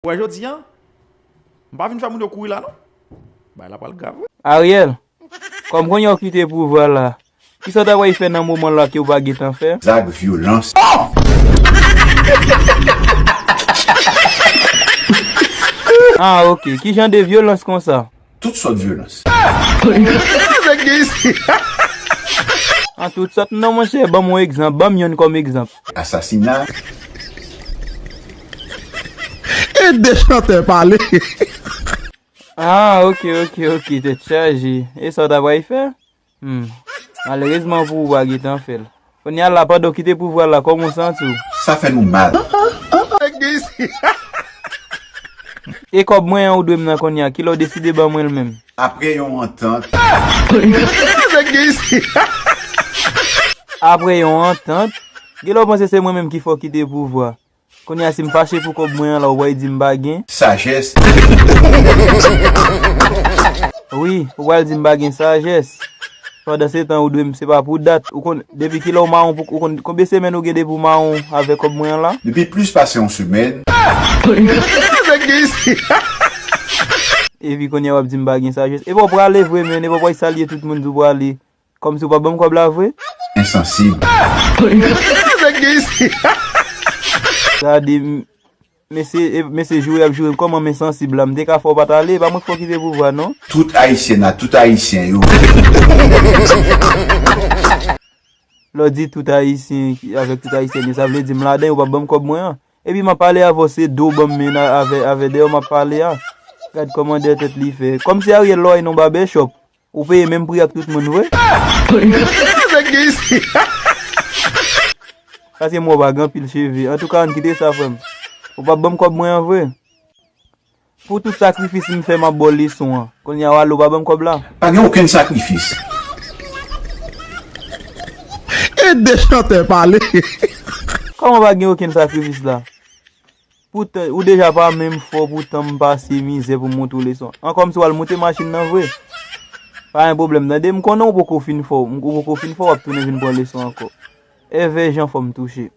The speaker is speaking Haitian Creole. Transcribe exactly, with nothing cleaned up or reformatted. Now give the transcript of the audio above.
Ou wè jodi a, m pa vin fè moun yo kouri la non. Bagay la pral grav wi. Ariel, kòm kounye a w kite pouvwa la, kisa w ta pral fè nan moman la ke w pa gentan fè? Zak vyolans. Ah, ok. Ki jan de vyolans konsa? Tout sòt vyolans. An tout sòt non, monchè, ban m yon egzanp, ban m yonn kòm egzanp. Asasina. E de chantè pale. Ah, ok, ok, ok, tèt chaje. E sa w ta pral fè? Hmm. Malerezman pou ou, w pa gentan fè l. Kounye a la, pandan w kite pouvwa la, kòman w santi w? Sa fè nou mal. E kòb mwen an ou dwe m nan kounye a, kilè w deside ban mwen l menm? Apre yon antant. Apre yon antant? Genlè w panse se mwen menm ki fè w kite pouvwa. Kounye a si m fache pou kòb mwen an la, ou pral di m pa gen? Sajès. Wi, ou pral di m pa gen sajès. Pandan se tan ou dwe m, se pa pou dat. Ou konn, depi kilè w mawon pou, ou konn, konbyen semèn ou gen depi w mawon avèk kòb mwen an la? Depi plis pase yon semèn. Epi kounye a w ap di m pa gen sajès. Epi w prale vre, men, epi w pral salye tout moun di w prale. Kòmsi w pa ban m kòb la vre? Ensansib. Gade, m-, mesye, e, mesye joure ap joure m kòman m ensansib la. M te ka fè w pa t ale, e pa mwen k fè w kite pouvwa non. Tout ayisyen ak tout ayisyen yo. Lè w di tout ayisyen ki, avèk tout ayisyèn yo, sa vle di m ladan yo, w p ap ban m kòb mwen an. Epi m ap pale avè w, se do w ban m men a, avè, avè dèyè w m ap pale a. Gad kòman dèyè tèt li fè. Kòmsi Ariel lè w al nan babèchòp. Ou peye menm pri ak tout moun vre? Sa se mwen w pa gen anpil cheve. Antouka, ann kite sa, frè m. Ou p ap ban m kòb mwen an vre? Pou tout sakrifis m fè, m ap ba w leson an. Kounye a, w ale, w pa ban m kòb la? Pa gen okenn sakrifis. E de chantè pale. Kòman pa gen okenn sakrifis la? Poutan, ou deja pa menm fò, poutan m pase mizè pou m montre w leson. An kòmsi w al moute machin nan vre. Pa gen pwoblèm, tande, m konnen w poko fin fò, ou poko fin fò, w ap tounen vin pran leson ankò. Èvè jan fò m touche.